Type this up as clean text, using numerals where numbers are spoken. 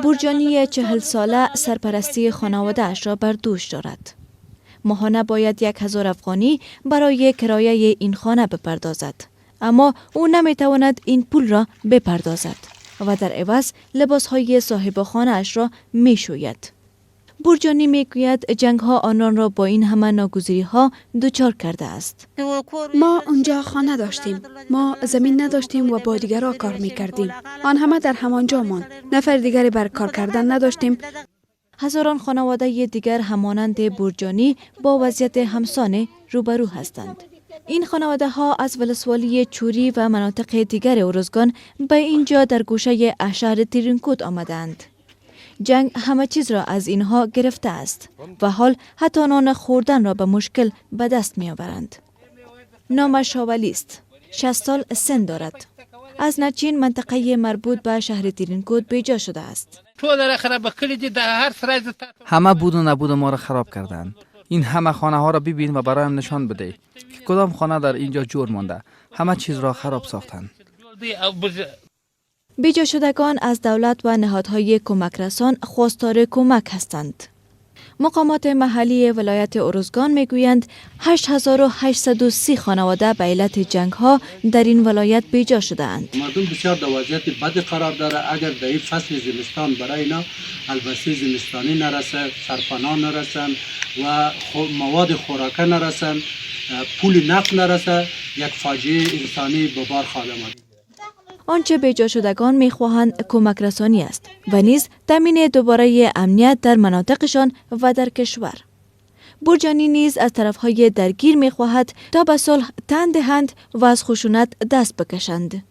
بورجانی 40 ساله سرپرستی خانواده اش را بر دوش دارد. ماهانه باید 1000 افغانی برای کرایه این خانه بپردازد. اما او نمیتواند این پول را بپردازد و در عوض لباس های صاحب خانه اش را می شوید. بورجانی میگوید جنگ ها آنان را با این همه ناگزیری ها دچار کرده است. ما اونجا خانه داشتیم. ما زمین نداشتیم و با دیگرها کار می کردیم. آن همه در همانجا ماند. نفر دیگری بر کار کردن نداشتیم. هزاران خانواده دیگر همانند بورجانی با وضعیت همسان روبرو هستند. این خانواده ها از ولسوالی چوری و مناطق دیگر ارزگان به اینجا در گوشه شهر ترینکوت آمدند. جنگ همه چیز را از اینها گرفته است و حال حتی نان خوردن را به مشکل به دست می آورند. نامش شاولی است. 60 سال سن دارد. از نچین، منطقه مربوط به شهر ترینکوت، بیجا شده است. همه بود و نبود ما را خراب کردند. این همه خانه ها را ببین و برایم نشان بده که کدام خانه در اینجا جور مانده. همه چیز را خراب ساختند. بیجا شدگان از دولت و نهادهای کمک رسان خواستار کمک هستند. مقامات محلی ولایت ارزگان میگویند 8830 خانواده به علت جنگ ها در این ولایت بیجا شدهاند. مردم بسیار در وضعیت بد قرار داره. اگر در این فصل زمستان برای اینا البسه زمستانی نرسه، سرپناه نرسن و مواد خوراکه نرسن، پول نقد نرسه، یک فاجعه انسانی به بار خواهد آمد. آنچه بیجا شدگان میخواهند کمک رسانی است و نیز تامین دوباره امنیت در مناطقشان و در کشور. بورجانی نیز از طرفهای درگیر میخواهد تا به صلح تن دهند و از خشونت دست بکشند.